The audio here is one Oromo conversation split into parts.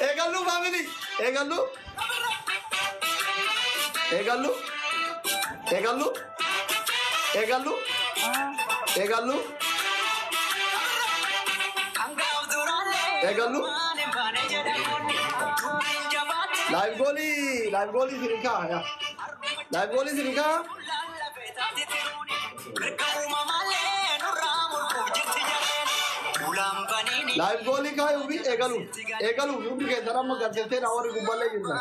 Eegallu family, eegallu, eegallu, eegallu, eegallu, eegallu, eegallu. Live goalii, live goalii sirikaa yaa. Live goalii sirikaa. Live goalii kaayuu fi eegaluuf, eegaluuf hundi keessan amma galchettee na warri gubballee jirtan.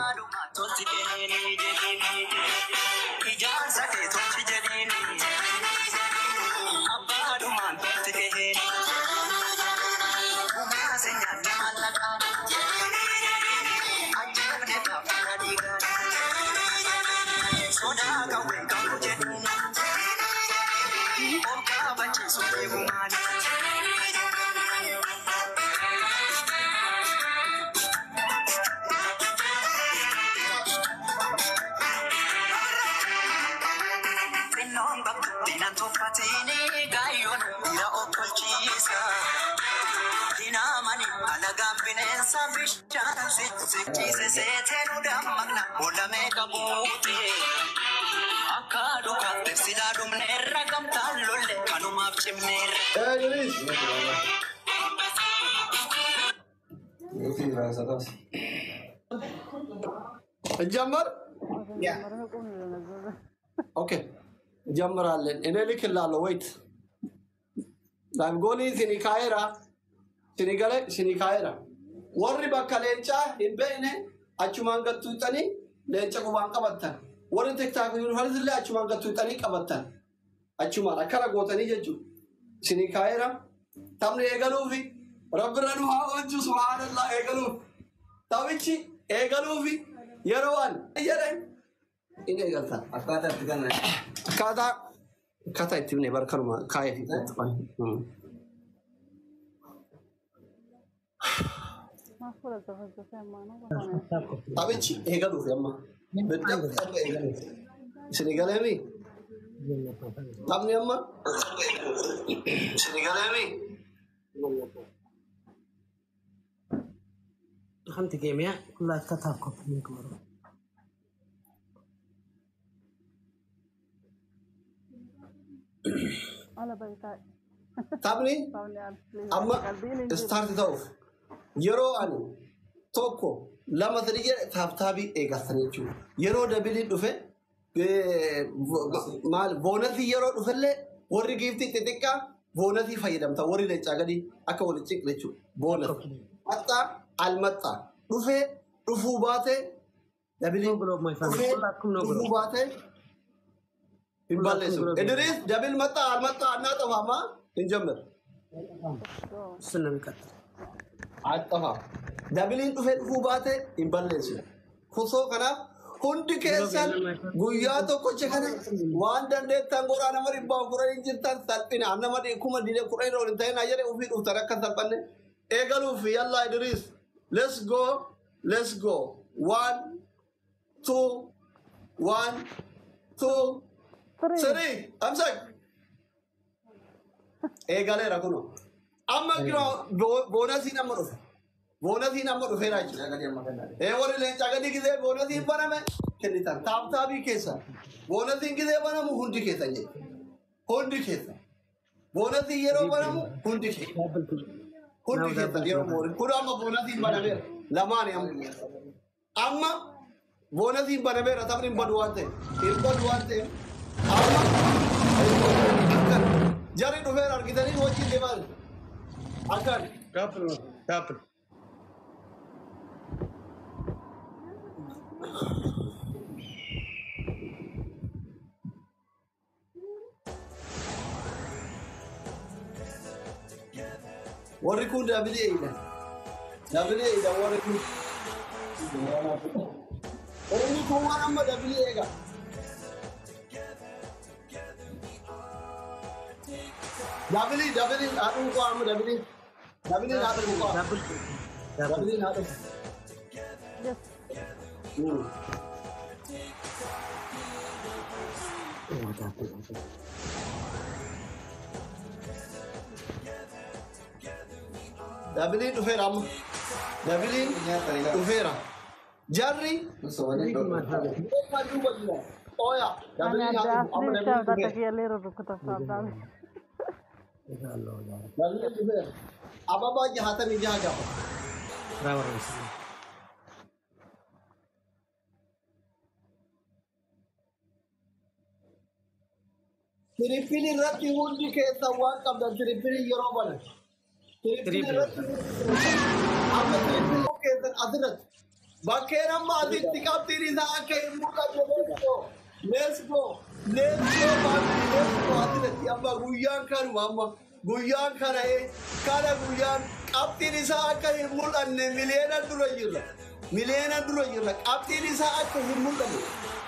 Idris. እንጀምር። Okay እንጀምራለን። እኔ ልክላለሁ። Wait, live goalii sini kaa'eera. Sini gale sini kaa'eera. Warri bakka leencaa hin beekne achumaan gattuuxanii leenca qubaan qabattan. Warri TikTok yuunivarsiitii illee achumaan gattuuxanii qabattan. Achumaan akkana gootanii jechuudha. Sini kaa'eera. Taphni eegaluufi rabbirra nu haa oolchu, subhaanallah, eegaluuf. Taphichi eegaluufi yeroo an jedhe inni eegaltan. Akkaataa itti kana. Akkaataa itti himne barkanuma kaa'ee fi qoxxan. Taphichi eegaluufi amma. Tapha eegaluuf. Isin eegaleemi? Taphni amma? Isin eegaleemi? دخلت جميع كلها كتاب copy link مرة. Taphni amma start ta'uuf yeroo ani tokko lama sadii jedhe tap tapii eegaltan jechuudha. Yeroo doubleiin dhufe, maal, bonusii yeroo dhufellee warri giftii xixiqqaa bonusii fayyadamta, warri leencaa gadii akka waliin ciqle jechuudha. Bonus. Maxxaa almaxxaa dhufee dhufuu baatee doubleiin dhufee dhufuu baatee hin balleessu. Idris, double መጣ አልመጣ አናጠፋማ፣ እንጀምር። እሱን ነው የሚቀጥል። አጠፋም። Doubleiin dhufee dhufuu baate hin balleessu. Kusoo kanaaf hundi keessan guyyaa tokkocha kana waan dandeettan godhaa. Nama 410 hin jirtan salphina. Nama 10,010 irra ol hin ta'in jedhe ofii dhuftan akka salphanne eegaluuf. Yallaa Idris, let's go, let's go, one, two, one, two, three, amsak eegaleera kuno. Amma bonusiin amma dhufe. Bonusiin amma dhufeera jechuudha. Warri leencaa gadi gisee bonusiin baname kennitan. Tap tapii keessa. Bonusiin gisee banamu hundi keessan jechuudha. Hundi keessa. Bonusiin yeroo banamu hundi keessa. Hundi keessan yeroo boonu. Kun amma bonusiin banameera. Lamaani amma. Amma bonusiin banameera, taphni hin badu waan ta'eef. Hin badu waan ta'eef. Amma akkan jarri dhufeera argitanii wajjin deemaa akkan. Double, double. Warri kun double eeyida. Double eeyida warri kun. Warri kun waan amma double eega. Double, double haadhuun koo amma double. Double haadhuun koo. Double. Double haadhuun. Yes. Dabiliin dhufeera amma. Dabiliin dhufeera. Jarri Oya, dabiliin amma dabiliin dhufeera. Dabiliin dhufeera. Ababaa 66 qaba. Tirippilii irratti hundi keessan waan qabdan tirippilii yeroo banan. Tirippilii irratti amma tirippilii keessan asirratti. Bakkeen amma asitti qabxiin isaa akka hin mul'anne let's go. Let's go. Let's go family. Let's go asirratti amma guyyaan kanuma amma guyyaan kana kana guyyaan qabxiin isaa akka hin mul'anne miliyoona dura jirra. Miliyoona dura jirra. Qabxiin isaa akka hin mul'anne.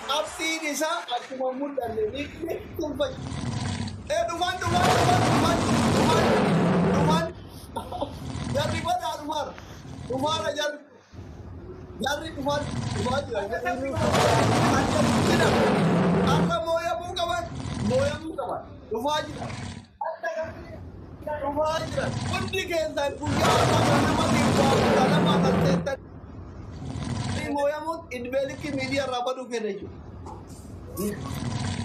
Qabxiin isaa akkuma mul'anne ni tulfachi. Dhufan dhufan dhufan dhufan dhufan dhufan. Jarri badaa dhufaara. Dhufaara jarri. Jarri dhufan dhufaa jira. Amma mooyamuu qaban mooyamuu qaban dhufaa jira. Dhufaa jira. Hundi keessan guyyaa har'aa nama 112 saddeettan mooyamuun idmeelikki miidiyaa irraa baduu kenna jechuudha.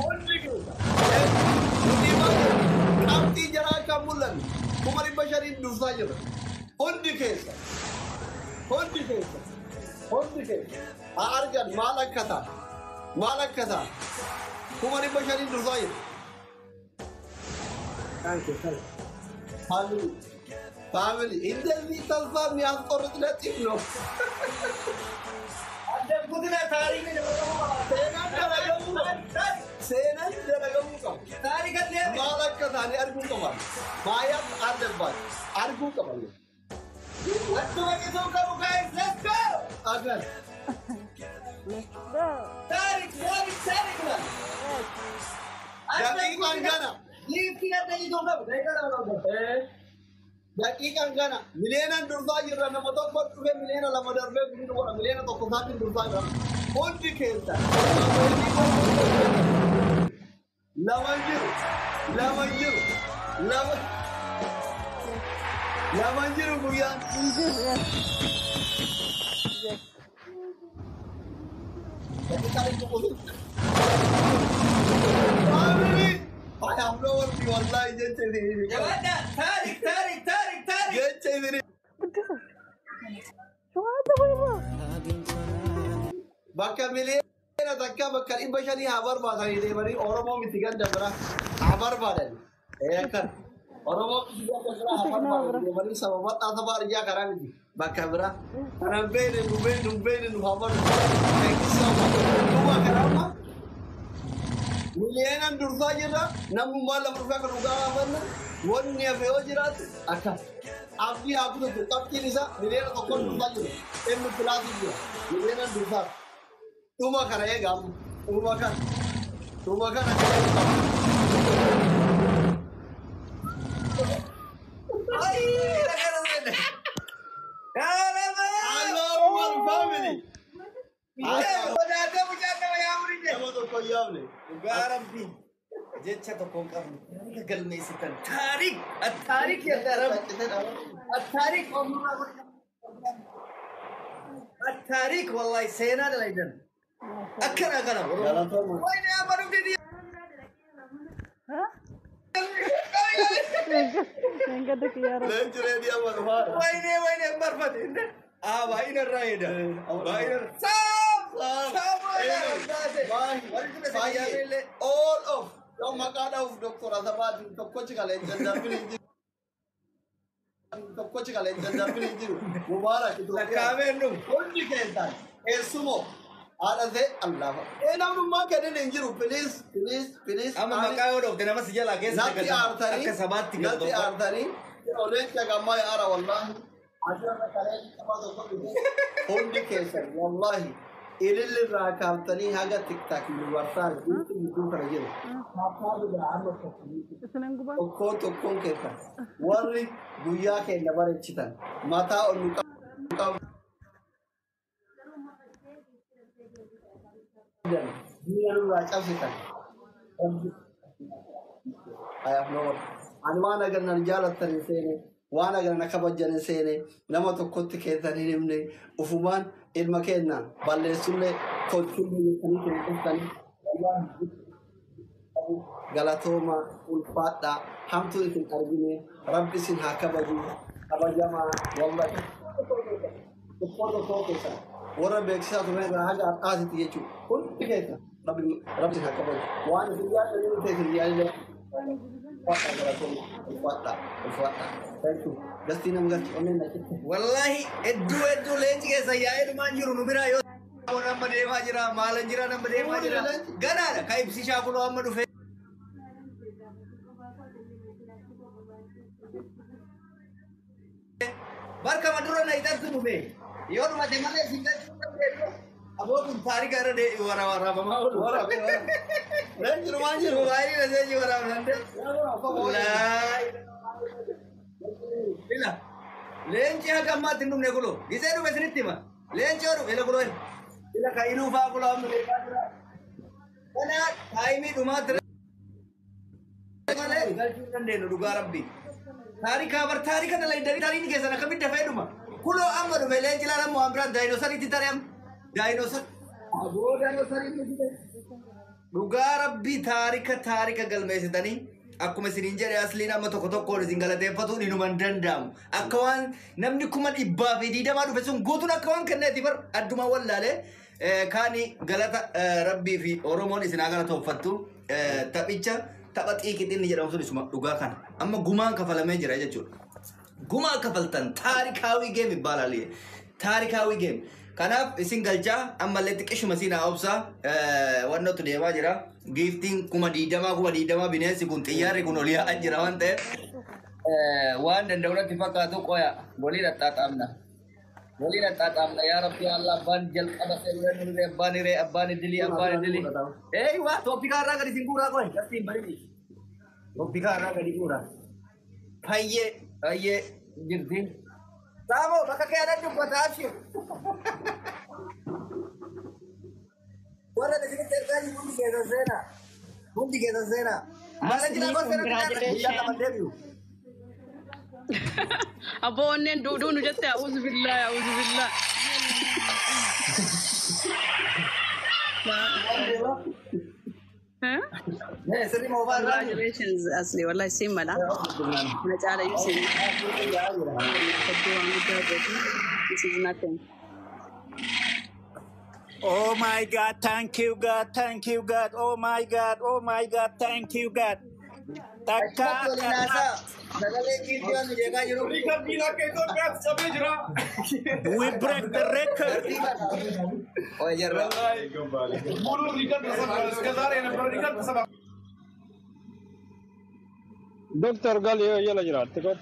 Hundi keessa. Hundi baay'ee qabxii jaraa akka mul'anne 500,000 dursaa jira. Hundi keessa. Hundi keessa. Hundi keessa. Haa argan maal akka ta'a. Maal akka ta'a. 500,000 dursaa jira. Thank you, thank you. Family. Family. እንደዚህ ተስፋ የሚያስቆርጥ ነጥብ ነው። Seenaan dalagamuu qaba. Maal akka taane arguu qaban. Maayaaf addabbaat arguu qaban. Agan. Daqiiqaan gana. Daqiiqaan gana. Miliyeenaan dursaa jirra nama tokko dhufee miliyoona 2 darbee guddina godha miliyoona 1 isaatiin dursaa jira. Hundi keessa. Lama jiru. Lama jiru. Lama. Lama jiru guyyaan. Family. I have no one wallahi jecha isin. Tarik tarik tarik tarik. Jecha isin. Bakka miliyoona takka bakka 500 haa barbaadanii deemanii Oromoo miti ganda bira haa barbaadani. Akkan Oromoo miti ganda bira haa barbaadanii deemanii saba bal'aa saba arjaa karaa miti bakka bira. Kana beene nu beene nu beene nu haa barbaadani. Thank you so much. Dhuma kana amma miliyoonaan dursaa jirra namummaa lama dhufee akka dhugaa gaafanna wanni hafe yoo jiraatu akka abdii haa kutatu qabxiin isaa miliyoona 1 dursaa jira. Inni pilaasii jira miliyoonaan dursaa. Dhuma kana eegaa dhuma kana dhuma kana Allahu Akbar family. Nama tokko hin yaabne. Dhugaa Rabbii jecha tokko hin qabnu. Taarika galmeessitan. Taarik! Attaarik yaa Rabbi! Attaarik! Attaarik wallahi seenaa dalaydan. Akkana kana. Wayne amma dhufte Leenci reedii amma dhufaadha. Wayne wayne barfate. Ah baay'ina irraa eeda. Baay'ina saam! Saam! Baay'ee all of yoo maqaa dhahuuf Doktor Asafaatiin tokkochi kalee darbin hin jiru. Tokkochi kalee darbin hin jiru. Mubaarak Itoophiyaa. Lakkaa'ameen dhumu. Hundi keessan eessumoo haadha ta'e allaafa. Namnummaa kennin hin jiru. Please please please. Amma maqaa yoo dhoofte nama si jalaa keessa Natti aartanii akka sabaatti natti aartanii oleenca gammaa yaara wallaahi. Asirra kalee qaba tokko dhufe. Hundi keessan wallaahi. Ililli irraa kaaftanii haga tiktaak dubartaan guutuu gidduu kana jiru. Tokkoon tokkoon keessan warri guyyaa keenya bareechitan mataa ol nu qabdan diina nurraa cabsitan. I have no word. Ani waan agarran jaalattan hin seene, waan agarran kabajan hin seene, nama tokkotti keessan hin himne, ufumaan ilma kenna balleessullee tolchullee jettanii kan dhuftanii galatooma ulfaadhaa hamtuu isin argine rabbi isin haa kabaju kabajamaa wallahi tokko tokko keessan warra beeksisaa ture irraa haga har'aatitti jechuudha hundi keessan rabbi rabbi isin haa kabaju waan isin yaaddan ta'e isin yaaddan ulfaadhaa galatooma ulfaadhaa ulfaadhaa thank you gastii nama galchi onneen na citte. Wallahi hedduu hedduu leenci keessa yaa'ee dhumaan jiru nu biraa yoo amma deemaa jira maalan jira nama deemaa jira ganaadha ka ibsi shaakuloo amma dhufe. Barka madura na itartu dhufe yoo dhumate malee isin galchuu dandeessu. Aboo kun taarika irra waraabamaa oolu. Leenci dhumaan jiru. Mobaayilii meseejii waraabnan de. Ila leenci haga ammaatti hin dhumne kulo gisee dhume isinitti hima leenci yoo dhume ila kulo ila ka iluu faa kulo amma deemaa jira. Kana taayimii dhumaatti malee galchuu hin dandeenyu dhugaa rabbi. Taarikaa bar taarika dalaydanii taariin keessan akkamitti dafee dhuma. Kuloo amma dhume leenci ilaalan waan biraan daayinoosariitti taree amma. Daayinoosar. Aboo daayinoosariitti dhufe. Dhugaa rabbii taarika taarika galmeessitanii akkuma isiniin jedhe asliin amma tokko tokkoon isin galateeffatuun inuma hin danda'amu. Akka waan namni 220,000 dhufe sun guutuun akka waan kenneeti bar addumaa wallaalee kaani galata rabbii fi Oromoon isin haa galatooffattu taphicha tapha xiiqixinni jedhamu sun isuma dhugaa kana. Amma gumaan kafalamee jira jechuudha. Gumaa kafaltan taarikaawii geem ይባላል። ታሪካዊ ጌም kanaaf isin galchaa ammallee xiqqishuma siin haa obsaa wannootu deemaa jira. Giiftiin 20,000 20,000 bineensi kun xiyyaarri kun ol yaa'aa jira waan ta'eef waan danda'u natti fakkaatu qoya waliin axxaaxaamna. Waliin axxaaxaamna yaa rabbi Allah abbaan jalqaba seenuu abbaan hiree abbaan idilii abbaan idilii. Eey waa tooppikaa irraa gadi isin guuraa qoy gastiin barii. Tooppikaa irraa gadi guuraa. Fayyee fayyee jirti. Saamoo bakka kee adan dubbata abshir. Warra isinitti ergaa jiru hundi keessan seenaa. Hundi keessan seenaa. Maala jira gosa irratti guyyaa lama deebi'u. Aboo onneen duuduu nu jette a'uuzu billaa a'uuzu billaa. Sirri moobaa irraa. Congratulations Asli wallahi siin mala. Na caala iyyuu siin. Hedduu waan guddaa gootu. This is nothing. Oh my God, thank you God, thank you God. Oh my God, oh my God, thank you God. Takka Achumatti waliin haasaa. Sagalee giiftii waan nu jeeqaa jiru. We break the record. Oye jarra. Doctor Galio jala jiraatti kot.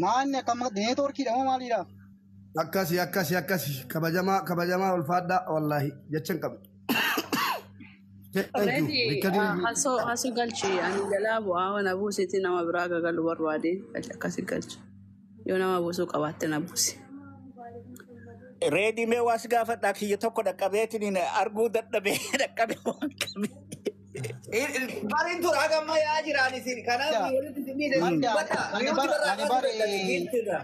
Naanni akkam neetwoorkiidha moo maalidha? Akkasi akkasi akkasi kabajamaa kabajamaa ulfaadhaa wallaahi jecha hin qabne. Thank you. Ready Rikkadii hasoo hasoo galchi ani jalaa bu'aa waan buuseeti nama biraa gagalu barbaade akkasi galchi. Yoo nama buusuu qabaatte na buusi. Reedi mee waas gaafadhaa kiyya tokko dhaqqabeetiin arguu dadhabee dhaqqabe waan qabe. Bariin tura haga ammaa yaa'aa jiraan isin. Kanaaf walitti isin miidhe. Madda Dubbata. ani Mi'ooti bar barraa ani kaasuu bar dandeessi. Giiftiidha.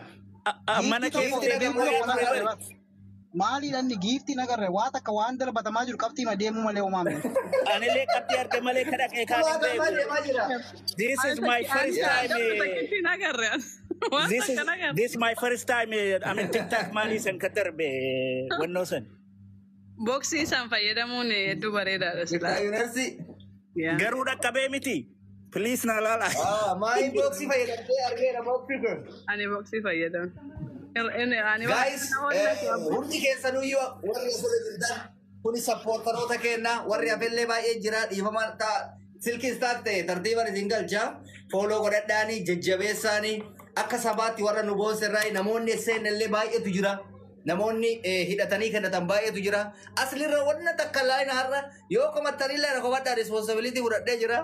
Mana giiftii keessa tokko deemee deemuu muree tokko ture nagarre bari. maalidha inni giiftii nagarre waa takka waan darbatamaa jiru qabxii ma deemuu malee homaa miti. Anillee qabxii arge malee ka dhaqee kaan Kuloo hin haga ammaa beeku. deemaa jira. This Ani is my takki ani first time. namni takkitti hin agarre ani. Waan This takka is hin agarre. this my first time. I mean TikTok maalii san ka darbe wannoo san. Boksii isaan fayyadamuun hedduu bareedaadha silaa. Yuunivarsiitii. Yeah. Garuu dhaqqabee miti. Please na laala. Maayin booksii fayyadamtee argeera booksii kun. Ani boksii fayyadamu. Ani waan Guys, namoonni natti waamne. hundi keessanuyyuu warri asirra jirtan kuni sappoortaroota keenya warri hafellee baay'ee jira dhiifama ta'a. Silki istaak ta'e tartiiban isin galcha fooloo godhadhaanii jajjabeessaanii akka sabaatti warra nu boonserraa namoonni seenallee baay'eetu jira. Namoonni hidhatanii kennatan baay'eetu jira. Aslirra wanna takka laayina har'a yoo komattanii laayina komadhaa responsibility fudhadhee jira.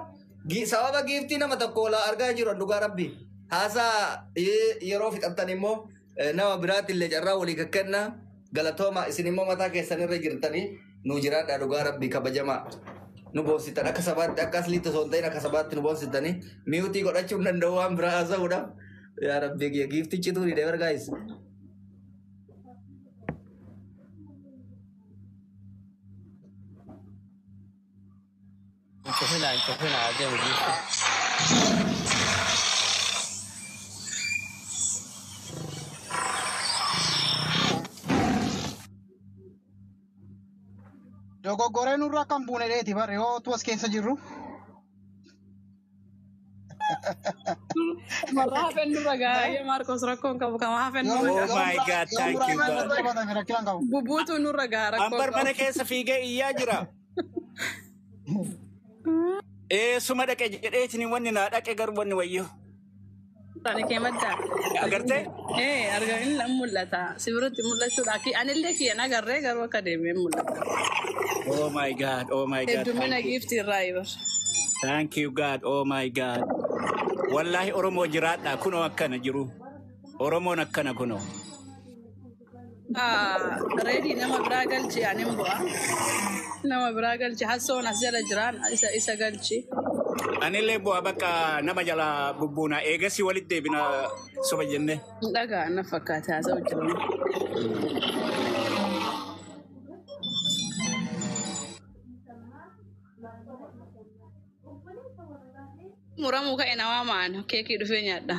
Sababa giiftii nama tokko laa argaa jiru dhugaa rabbi. Haasaa yeroo fixattan immoo nama biraatti illee carraa walii kakkenna. Galatooma isin immoo mataa keessan irra jirtanii nu jiraadhaa dhugaa rabbi kabajamaa. Nu boonsitan akka sabaatti akka asliitti osoo hin ta'in akka sabaatti nu boonsitanii mute godhachuu hin danda'u waan biraa haasa'uudhaaf. Yaa rabbi giiftichi tuuri deebar gaayis. Hin cufina adeemu giifti. Dogoggoree nurra kan buune dheeti bare yoo tu as keessa jirru. Warra hafen nurra gahaa yoo Maarkos rakkoon qabu kama hafen Yoo nurra Oh gahaa. my God, yoo thank you muraasni God. irratti qabatame rakkina hin qabu. Bubuutu nurra gahaa rakkoon Ambar mana qabu. keessa fiigee iyyaa jira. Eessuma dhaqe jedheetiin wanni naa dhaqe garuu wanni wayyo. Ani kee maddaa. Agartee? Ee arga inni mul'ata. Si biratti mul'achuudha. Anillee kiyyan agarree garuu akka deemee mul'ata. Oh my God, oh my God, Heddumina thank you. giiftii irraa ibar. Thank you God, oh my God. Wallahi Oromoo jiraadha kunoo akkana jiru. Oromoon akkana kunoo. Reedii nama biraa galchi ani hin bu'a. Nama biraa galchi hassoon as jala jiraan isa galchi. Anillee bu'aa bakka nama jala bubbuuna eegasii walitti deebina soba jennee. Dhagaa na fakkaata haasa'u jiru. Muramuu ka'e namaa ma'an keekii dhufee nyaadha.